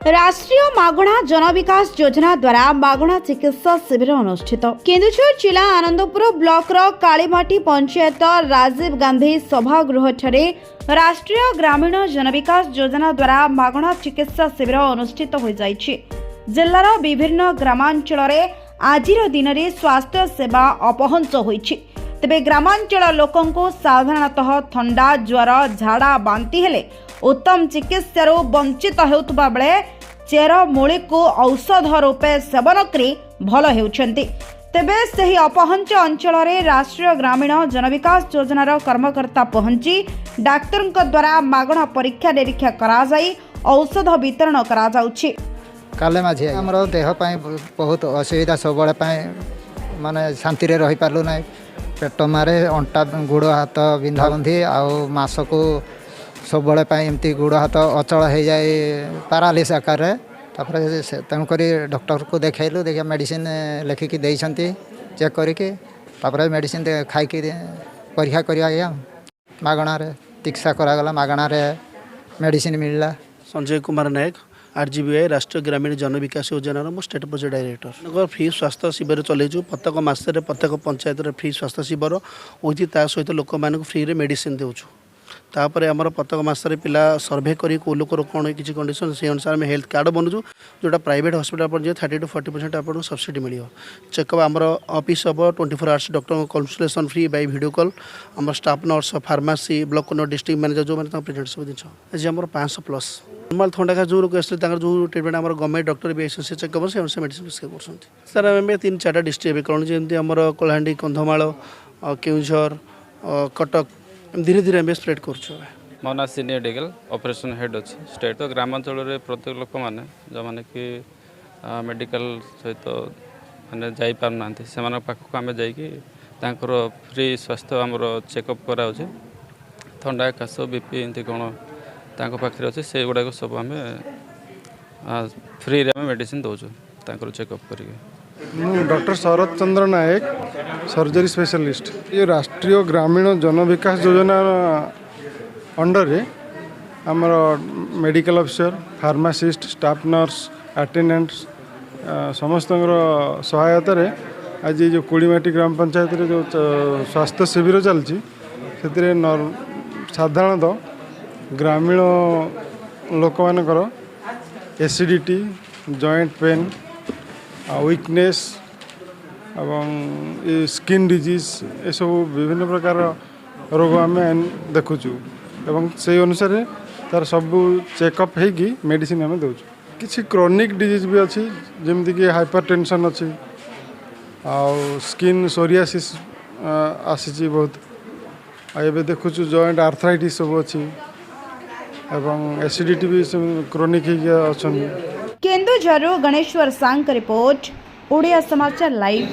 ରାଷ୍ଟ୍ରୀୟ ମାଗଣା ଜନବିକାଶ ଯୋଜନା ଦ୍ୱାରା ମାଗଣା ଚିକିତ୍ସା ଶିବିର ଅନୁଷ୍ଠିତ। କେନ୍ଦୁଝର ଜିଲ୍ଲା ଆନନ୍ଦପୁର ବ୍ଲକର କାଳିମାଟି ପଞ୍ଚାୟତ ରାଜୀବ ଗାନ୍ଧୀ ସଭାଗୃହଠାରେ ରାଷ୍ଟ୍ରୀୟ ଗ୍ରାମୀଣ ଜନବିକାଶ ଯୋଜନା ଦ୍ୱାରା ମାଗଣା ଚିକିତ୍ସା ଶିବିର ଅନୁଷ୍ଠିତ ହୋଇଯାଇଛି। ଜିଲ୍ଲାର ବିଭିନ୍ନ ଗ୍ରାମାଞ୍ଚଳରେ ଆଜିର ଦିନରେ ସ୍ୱାସ୍ଥ୍ୟ ସେବା ଅପହଞ୍ଚ ହୋଇଛି। ତେବେ ଗ୍ରାମାଞ୍ଚଳ ଲୋକଙ୍କୁ ସାଧାରଣତଃ ଥଣ୍ଡା, ଜ୍ୱର, ଝାଡ଼ା, ବାନ୍ତି ହେଲେ ଉତ୍ତମ ଚିକିତ୍ସାରୁ ବଞ୍ଚିତ ହେଉଥିବା ବେଳେ ଚେର ମୂଳିକୁ ଔଷଧ ରୂପେ ସେବନ କରି ଭଲ ହେଉଛନ୍ତି। ତେବେ ସେହି ଅପହଞ୍ଚ ଅଞ୍ଚଳରେ ରାଷ୍ଟ୍ରୀୟ ଗ୍ରାମୀଣ ଜନବିକାଶ ଯୋଜନାର କର୍ମକର୍ତ୍ତା ପହଞ୍ଚି ଡାକ୍ତରଙ୍କ ଦ୍ୱାରା ମାଗଣା ପରୀକ୍ଷା ନିରୀକ୍ଷା କରାଯାଇ ଔଷଧ ବିତରଣ କରାଯାଉଛି। କାଲେ ମାଝି। ଆମର ଦେହ ପାଇଁ ବହୁତ ଅସୁବିଧା। ସବୁବେଳେ ପାଇଁ ମାନେ ଶାନ୍ତିରେ ରହିପାରିଲୁ ନାହିଁ। ପେଟ ମାରେ, ଅଣ୍ଟା, ଗୋଡ଼ ହାତ ବିନ୍ଧାବନ୍ଧି, ଆଉ ମାସକୁ ସବୁବେଳେ ପାଇଁ ଏମିତି ଗୋଡ଼ ହାତ ଅଚଳ ହେଇଯାଏ ପାରାଲିସ୍ ଆକାରରେ। ତାପରେ ସେ ତେଣୁକରି ଡକ୍ଟରକୁ ଦେଖାଇଲୁ। ଦେଖିବା, ମେଡ଼ିସିନ ଲେଖିକି ଦେଇଛନ୍ତି। ଚେକ୍ କରିକି ତାପରେ ମେଡ଼ିସିନ ଖାଇକି ପରୀକ୍ଷା କରିବା ଆଜ୍ଞା। ମାଗଣାରେ ଚିକିତ୍ସା କରାଗଲା, ମାଗଣାରେ ମେଡ଼ିସିନ ମିଳିଲା। ସଞ୍ଜୟ କୁମାର ନାୟକ, ଆର୍ଜିବିୱାଇ, ରାଷ୍ଟ୍ରୀୟ ଗ୍ରାମୀଣ ଜନବିକାଶ ଯୋଜନାର ମୁଁ ଷ୍ଟେଟ୍ ପ୍ରୋଜେକ୍ଟ ଡାଇରେକ୍ଟର। ଫ୍ରି ସ୍ୱାସ୍ଥ୍ୟ ଶିବିର ଚଲେଇଛୁ। ପ୍ରତ୍ୟେକ ମାସରେ ପ୍ରତ୍ୟେକ ପଞ୍ଚାୟତରେ ଫ୍ରି ସ୍ୱାସ୍ଥ୍ୟ ଶିବିର ହେଉଛି। ତା ସହିତ ଲୋକମାନଙ୍କୁ ଫ୍ରିରେ ମେଡ଼ିସିନ ଦେଉଛୁ। ତାପରେ ଆମର ପ୍ରତ୍ୟେକ ମାସରେ ପିଲା ସର୍ଭେ କରି କେଉଁ ଲୋକର କ'ଣ କିଛି କଣ୍ଡିସନ୍, ସେଇ ଅନୁସାରେ ଆମେ ହେଲ୍ଥ କାର୍ଡ଼ ବନୁଛୁ, ଯେଉଁଟା ପ୍ରାଇଭେଟ୍ ହସ୍ପିଟାଲ ଆପଣ ଯିବେ, 30 ଟୁ 40% ଆପଣଙ୍କୁ ସବସିଡ଼ି ମିଳିବ। ଚେକଅପ୍ ଆମର ଅଫିସ୍ ହେବ, 24 ଆୱାର୍ସ ଡକ୍ଟରଙ୍କ consultation free Bai video call. ଆମର staff nurse, pharmacy, block district manager ଯେଉଁମାନେ ତାଙ୍କ ପ୍ରେଜେଣ୍ଟ ସବୁ ଜିନିଷ। ଆଜି ଆମର 500 ପ୍ଲସ୍। ନର୍ମାଲ୍ ଥଣ୍ଡା କାଶ ଯେଉଁ ଲୋକ ଆସିଲେ, ତାଙ୍କର ଯେଉଁ ଟ୍ରିଟମେଣ୍ଟ ଆମର ଗଭର୍ଣ୍ଣମେଣ୍ଟ ଡକ୍ଟର ବି ଆସନ୍ତି, ସେ ଚେକଅପ୍, ସେ ଅନୁସାରେ ମେଡ଼ିସିନ୍ ପ୍ରିସ୍କ୍ରାଇବ୍ କରୁଛନ୍ତି। ସାର୍, ଆମେ ତିନି ଚାରିଟା ଡିଷ୍ଟ୍ରିକ୍ଟ ଏବେ କଲୁଣି, ଯେମିତି ଆମର କଳାହାଣ୍ଡି, କନ୍ଧମାଳ, କେଉଁଝର, କଟକ, ଏମିତି ଧୀରେ ଧୀରେ ଆମେ ସ୍ପ୍ରେଡ୍ କରୁଛୁ ଏବେ। ମୋ ନାଁ ସିନିୟର ଡିଗେଲ, ଅପରେସନ୍ ହେଡ଼୍ ଅଛି ଷ୍ଟେଟ୍। ତ ଗ୍ରାମାଞ୍ଚଳରେ ପ୍ରତ୍ୟେକ ଲୋକମାନେ ଯେଉଁମାନେ କି ମେଡ଼ିକାଲ ସହିତ ମାନେ ଯାଇପାରୁନାହାନ୍ତି, ସେମାନଙ୍କ ପାଖକୁ ଆମେ ଯାଇକି ତାଙ୍କର ଫ୍ରି ସ୍ୱାସ୍ଥ୍ୟ ଆମର ଚେକଅପ୍ କରାହେଉଛି। ଥଣ୍ଡା, କାଶ, ବିପି ଏମିତି କ'ଣ ତାଙ୍କ ପାଖରେ ଅଛି, ସେଇଗୁଡ଼ାକ ସବୁ ଆମେ ଫ୍ରିରେ ଆମେ ମେଡ଼ିସିନ ଦେଉଛୁ ତାଙ୍କର ଚେକଅପ୍ କରିକି। ମୁଁ ଡକ୍ଟର ଶରତ ଚନ୍ଦ୍ର ନାୟକ, ସର୍ଜରୀ ସ୍ପେଶାଲିଷ୍ଟ। ଏ ରାଷ୍ଟ୍ରୀୟ ଗ୍ରାମୀଣ ଜନବିକାଶ ଯୋଜନା ଅଣ୍ଡରରେ ଆମର medical officer, pharmacist, staff nurse, attendant ସମସ୍ତଙ୍କର ସହାୟତାରେ ଆଜି ଯେଉଁ କୁଡ଼ିମାଟି ଗ୍ରାମ ପଞ୍ଚାୟତରେ ଯେଉଁ ସ୍ୱାସ୍ଥ୍ୟ ଶିବିର ଚାଲିଛି, ସେଥିରେ ସାଧାରଣତଃ ଗ୍ରାମୀଣ ଲୋକମାନଙ୍କର ଏସିଡ଼ିଟି, ଜଏଣ୍ଟ ପେନ୍ ଆଉ ୱିକନେସ୍ ଏବଂ ଏ ସ୍କିନ୍ ଡିଜିଜ୍, ଏସବୁ ବିଭିନ୍ନ ପ୍ରକାର ରୋଗ ଆମେ ଦେଖୁଛୁ ଏବଂ ସେଇ ଅନୁସାରେ ତା'ର ସବୁ ଚେକଅପ୍ ହେଇକି ମେଡ଼ିସିନ ଆମେ ଦେଉଛୁ। କିଛି କ୍ରନିକ୍ ଡିଜିଜ୍ ବି ଅଛି, ଯେମିତିକି ହାଇପର ଟେନସନ୍ ଅଛି ଆଉ ସ୍କିନ୍ ସୋରିଆସିସ୍ ଆସିଛି ବହୁତ। ଆଉ ଏବେ ଦେଖୁଛୁ ଜଏଣ୍ଟ ଆର୍ଥରାଇଟିସ୍ ସବୁ ଅଛି ଏବଂ ଏସିଡ଼ିଟି ବି କ୍ରନିକ୍ ହେଇକି ଅଛନ୍ତି। କେନ୍ଦୁଝରରୁ ଗଣେଶ୍ୱର ସାଙ୍କ ରିପୋର୍ଟ, ଓଡ଼ିଆ ସମାଚାର ଲାଇଭ୍।